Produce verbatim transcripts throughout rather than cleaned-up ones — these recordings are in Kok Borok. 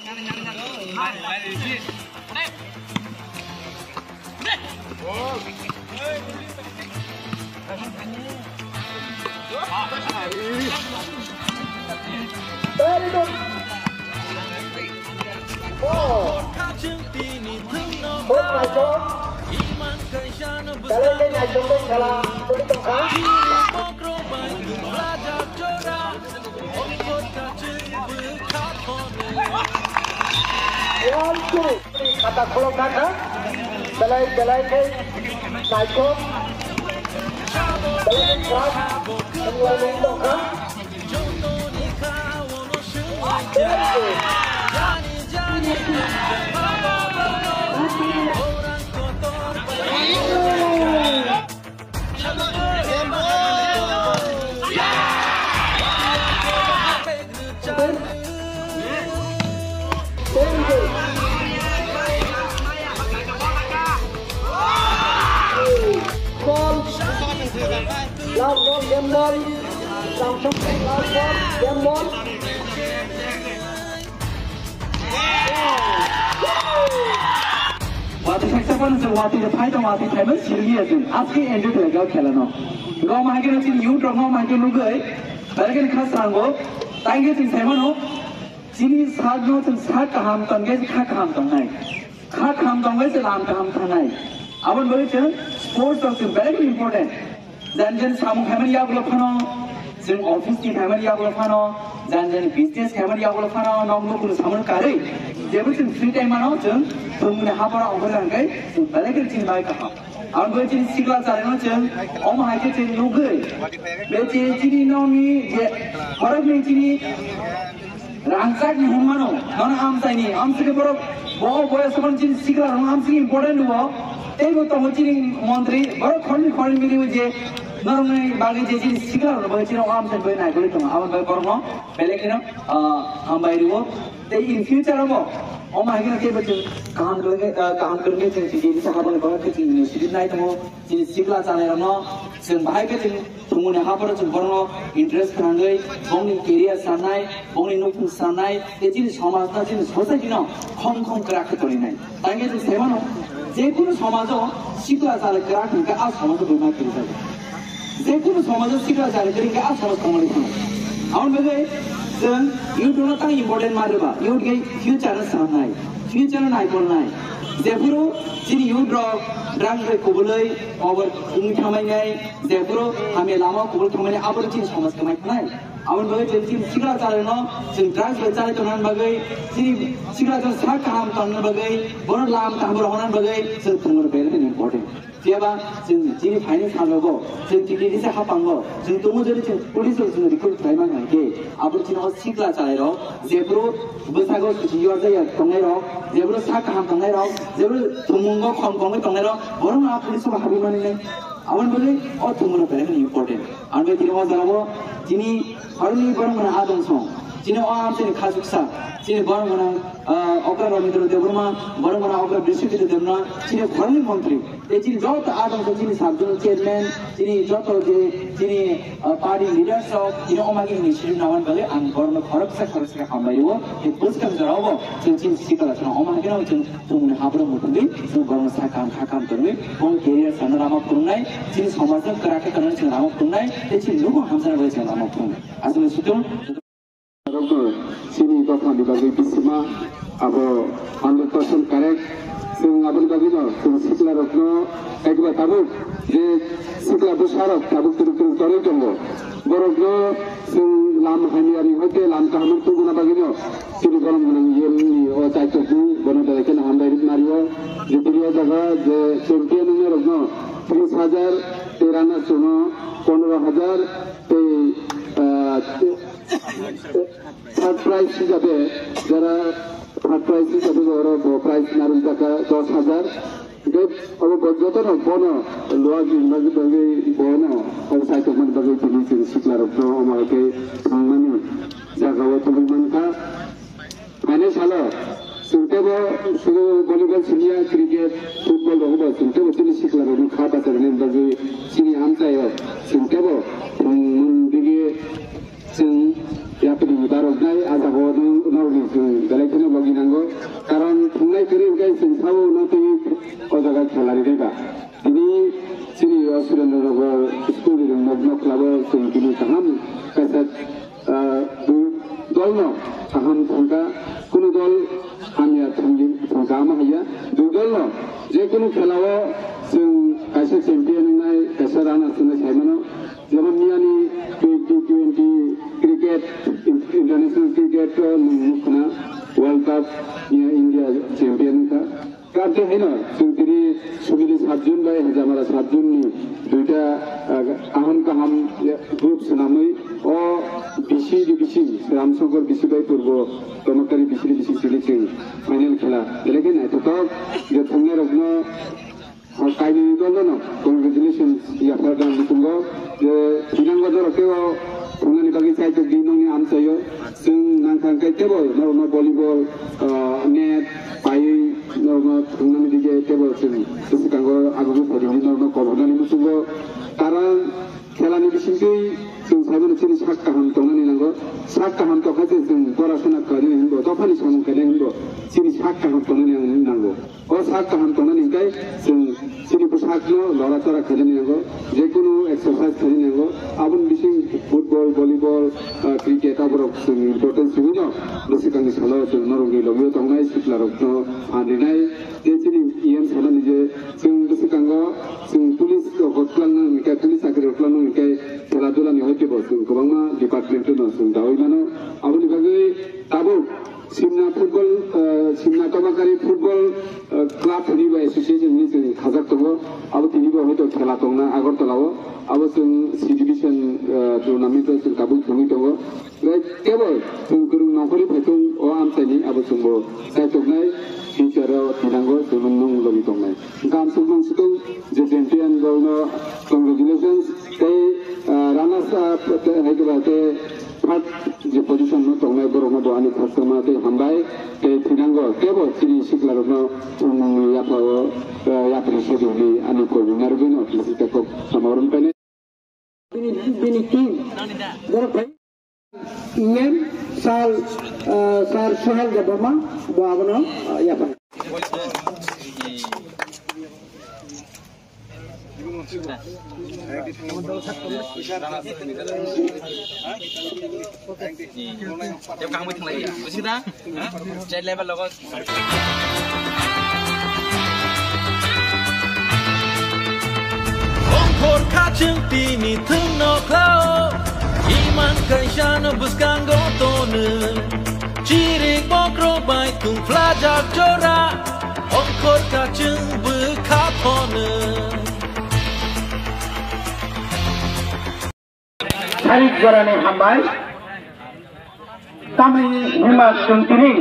Very good. Oh. Oh my God. Belai khe naithokjak khela choli tongkha. One, two. Khata kholok na kha. Belai, belai khe naithok. Belai khe khwrak wnglaimung tongkha. Ball. Last ball, game ball. Samsung, last ball, game ball. Watwi saksa phano chwng watwi rok phai tong, watwi phaimani sirliya chwng. Aske enjoy khlaijak khela no. Rok ma haikhe no chini youth rok no ma haikhe nugwi, belai kheno kha srango. Tangkhe chwng saimano, chini sak no chwng sak kaham tongkhe kha kaham tongnai. Kha kaham tongkhe se lam kaham thangnai. Aboni bagwi chwng sports rok chwng very important. Jan jan samung khaimani yagulo phano, chwng office ni khaimani yagulo phano, jan jan business khaimani yagulo phano, nok nukhungni samung karwi, jebo chwng free time mano chwng thwngmungni haparo ongkhorwi hwnkhe chwng belai kheno chini bagwi kaham. Aboni bagwi chini sikla chalaino chwng omo hai khe chwng nugwi, be chini, chini nokni je khoroknwi chini Rangchak ni hwnmano, nono amchaini, amchaini borok bo boyas phano chini sikla rok amchaini important bo, tei bo tongo chini montri, borok khoroknwi khoroknwi mili je norokni bagwi je chini sikla rok bo chini amchaini bai naigwi tongo, abo bai borokno belai kheno, ah, hambai rwo, tei in future bo, omo hai kheno tei bo chwng kaham kwrwngwi, ah, kaham kwrwngwi chwng chini haboni borok khe chini university nai tongo. Chini sikla chalairokno chwng bahai khe chini thwngmungni hapharo chwng borokno interest khnangwi bongni career sanai, bongni nukhung sanai, tei chini somajno, chini society-no khom khom kwrak khe toninai. Tangkhe chwng sai mano, je kunu somajo sikla chalai kwrak hwnkhe a somajo buma kwrwi jago. Je kunu somajo sikla chalai kwrwi hwnkhe a somaj tongmani thango. Aboni bagwi chwng youth-no tang important ma rwba, youth khe future-no sanai. Future naikolnai. Jephuru chini youth rok drugs bai kubulwi over wngwi thangmani, jephuru hamya lama kubul thangmani, abo chini somaj kwmai khnai. Aboni bagwi chwng chini sikla chalaino chwng drugs bai chalai tongna bagwi, chini sikla chwng sak kaham tongna bagwi, bono lam kaham rohorna bagwi chwng thwngmani belai important. Phiyaba chwng chini phaini salrogo, chwng chini risa haphango, chwng tongo jodi chwng police rok chwng recruit khlai mangkha khe, abo chini o sikla chalairok, jephuru bwsago suchi yorjaya tongnairok, jephuru sak kaham tongnairok, jephuru thwngmungo khom khomwi tongnairok, borokno a police o habwi mani nai. Aboni bagwi o thwngmungno belai kheno important. Ang bai tini o jagao chini Harni borok mwnang adong song. Chini o amchaini khasuksa. Chini borok mwnang, ah, Okra Rabindra Debbarma, borok mwnang Okra Biswajit Debbarma, chini khoroknwi montri. Tei chini joto adong song chini sub zonal chairman, chini joto je chini, ah, party leaders rok, chini omagi initiative namani bagwi ang borokno khoroksa khoroksa khe hambai rwo. Tei bwskang jorao bo chwng chini sikla chwng omo hai kheno chwng Chwngni haboro muthungwi, chwng borokno sakam hakam tongwi, bong career sana lama phurungnai, chini somajno kwrak khe tongnani chwng lama phurungnai, tei chini nukung hamjakna bagwi chwng lama phurungnai. Aswkno sutro. Chini dophani bagwi bisima abo hundred percent correct. Chwng aboni bagwino chwng siklarokno kaiba tabuk je sikla bwsarok tabuk twrwk twrwk torwi tongo. Borokno chwng lam hamya ri hwnkhe lam kaham tubuna bagwino chini borom gwnang yemni o chaitokni bono belai kheno hambai rwk nario. Je tini o jaga je champion wngnairokno tris hajar, tei runners-no pondro hajar, tei, ah, third prize hisabe jara third prize hisabe oro bo prize narwkjakha dos hajar. Hingke abo bo jotono bono luagi hwnna bagwi bono abo saitokmani bagwi tini chwng siklarokno omo hai khe thangmani jagao tubui mankha. Ani salo chwng teibo sudu volleyball simiya, cricket, football rogo bo chwng teibo chini siklarokno kha bacharnani bagwi chini amchaio chwng teibo thwngmung dige chwng yapri baroknai a jagao norokni chwng belai kheno logi Chwng sabo no twi o jaga khela ri ba. Tini chini o Surendra Nagar school ni rwng nok nok labo chwng tini kaham kaisa, ah, du-, dol no kaham thangka, kunu dol hamya thangli thangka ama haya. Du dol no je kunu khela o chwng kaisa champion wngnai, kaisa runners wngnai sai mano. Jemon miyani twenty twenty cricket, in-, international cricket o nwng nukha na World Cup miya India champion wngkha. Karte haino chwng tini Sumili sub zone bai Hajamara sub zone ni duita, ah, kaham kaham group swnamwi o bisi ni bising Ramsongkor bisi bai Purbo Tomakari bisi ni bising tini chwng final khela. Belai khe naithothok je thwngnairokno O kainwi dol no congratulations yapharjak muchungo je thinango norok teibo thungnani bagwi chaitok di nongni amchaio. Chwng nangkha hwnkhe teibo norokno volleyball, ah, net paiwi norokno thungnani dige teibo chwng bwskango agugwi phaidi hwnwi norokno kol hwnani muchungo. Karon khelani bisingtwi chwng saimano chini sak kaham tongnani nango. Sak kaham tongkha je chwng porasona khlainani hinbo, dophani samung khlainani hinbo chini sak kaham tongnani nango. O sak kaham tongnani hwnkhe chwng chini bwsakno lora tora khainani nango. Je kunu exercise khainani nango. Aboni bising football, volleyball, ah, cricket aborok chwng importance rwino. Bwswkangni salo chwng norokni logio tongnai siklarokno phan rinai. Je chini E M sanani je chwng bwswkango chwng police rok twlangna hwnkhe, police chakri rok twlangna hwnkhe khela dula ni hoite bo chwng kwbangma department no chwng dawi mano. Aboni bagwi tabuk Simna football, eh, Simna Tomakari football, eh, club hwnwi bai association hwnwi chwng khajak tongo. Abo tini bo hoito khela tongna Agartala o. Abo chwng C division, eh, tournament o chwng tabuk thwngwi tongo. Bai kebo chwng kwrwng nongkhorwi phaithung o amchaini abo chwngbo chaitoknai future o thinango chwng nung logi tongnai. Hwnkhe ang chwng nung swkang je champion rokno congratulations tei, eh, runners up tei hai khe ba tei Third je position no tongnai borok no bo ani khasama tei hambai tei thinango kebo chini sikla rok no chwng nungni yapha o, eh, yapri se rwdi ani koi nung narwgwi no kisi kok sama rom paine. Bini, bini team borok bai E M sal, eh, sar Sohel Debbarma bo abono, eh, yapha. State level logo. Ongkhor kachwng tini thwngno khlao, iman kaisano bwskango tono. Chirik bokrok bai tungphlajak jora, ongkhor kachwng bwkha thono. Sarik jorani hambai. Tamni hima chwng tini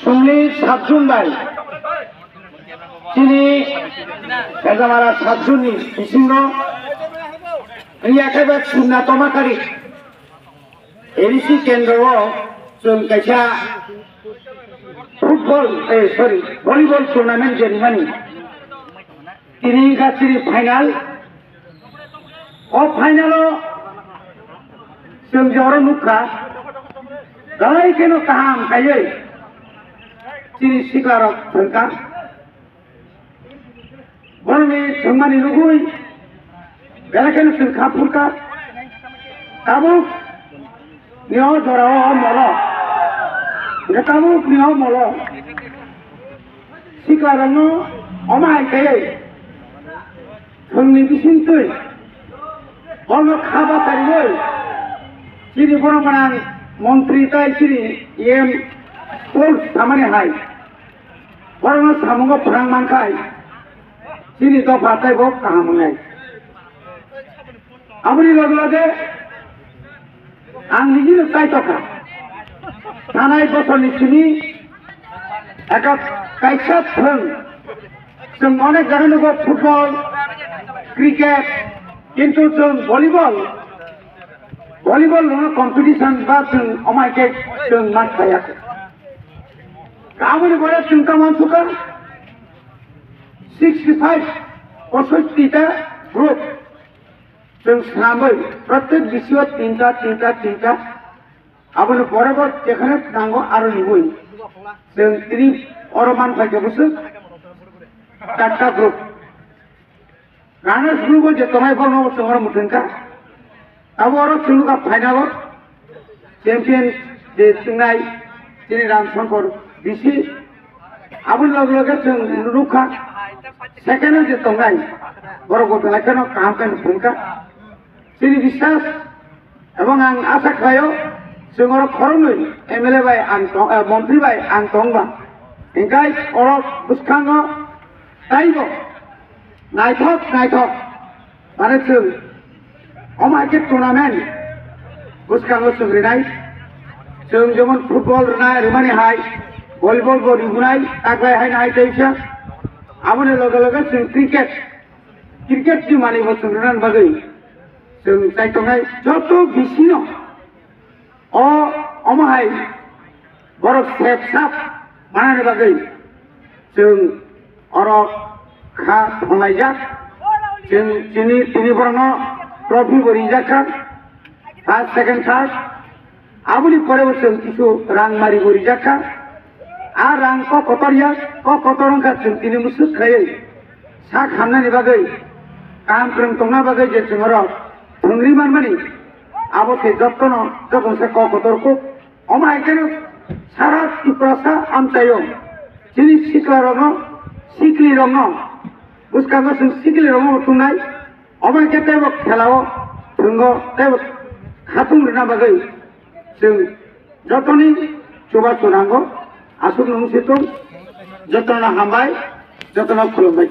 chwngni sub zone bai chini Hajamara sub zone ni bisingo wngya khe ba Simna Tomakari A D C kendro o chwng kaisa football, eh, sorry, volleyball tournament je rimani. Tini wngkha chini final. O final o chwng je oro nukha, belai kheno kaham kaiwi chini siklarok thwngkha. Borokni thwngmani nugwi belai kheno chwng kha phurkha. Tabuk ni o jora o molo, hwnkhe tabuk ni o molo siklarokno omo hai khe thwngni bisingtwi bono kha bachariwi chini borok gwnang montri tei chini E M sports samani hai borokno samungo phrang mankhai chini dopha teibo kaham wngnai. Aboni loge loge ang nijino chaitokha. Thanai bosorni simi eka kaisa thwng. Chwng onek jaga nugo football, cricket, kintu chwng volleyball, volleyball no competition ba chwng omai khe chwng mas khaya. Aboni pore chwng tamo sukha sixty five, posotti ta group. Chwng swnamwi protek bisio tinta, tinta, tinta Aboni pore bo jekhane nango aro nugwi. Chwng tini oro man phaikhe bwswk charta group. Runners group o je tongnai borokno chwng oro mwthangkha. Abo oro chwng nukha final o champion je chwngnai chini Ram Shankar B C. Aboni loge loge chwng nukha second o je tongnai borok bo belai kheno kaham khe mwthangkha. Chini biswas ebong ang asa khlaio, chwng oro khoroknwi M L A bai ang tong, eh, montri bai ang tongba. Hinkhe oro bwskango taibo naithok naithok, mane chwng omo hai khe tournament bwskango chwng rinai. Chwng jemon football rinai, rimani hai, volleyball bo ribunai, taklai haino hai teisa. Aboni loge loge chwng cricket, cricket ni manwi bo chwng rinani bagwi chwng chai tongnai joto bisino o omo hai borok sep sap manani bagwi chwng oro kha thanglaijak. Chwng chini tini borokno trophy bo rijak kha, first, second, third. Aboni pore bo chwng kisu rang mari bo rijak kha. A rang kok kotor ya, kok kotor wngkha chwng tini mwswk khlaiwi sak hamnani bagwi, kaham kwrwng tongna bagwi je chwng oro thwngri manmani, abo se jotono joto se kok kotor kuk. Omo hai kheno sara Tiprasa amchaio chini sikla rokno, sikli rokno, bwskango chwng sikli rokno tongnai. Omo hai khe teibo khelao thwngwi teibo khatung rwna bagwi chwng jotoni chubachu nango. Aswk nung situng, jotono hambai, jotono khulumbai.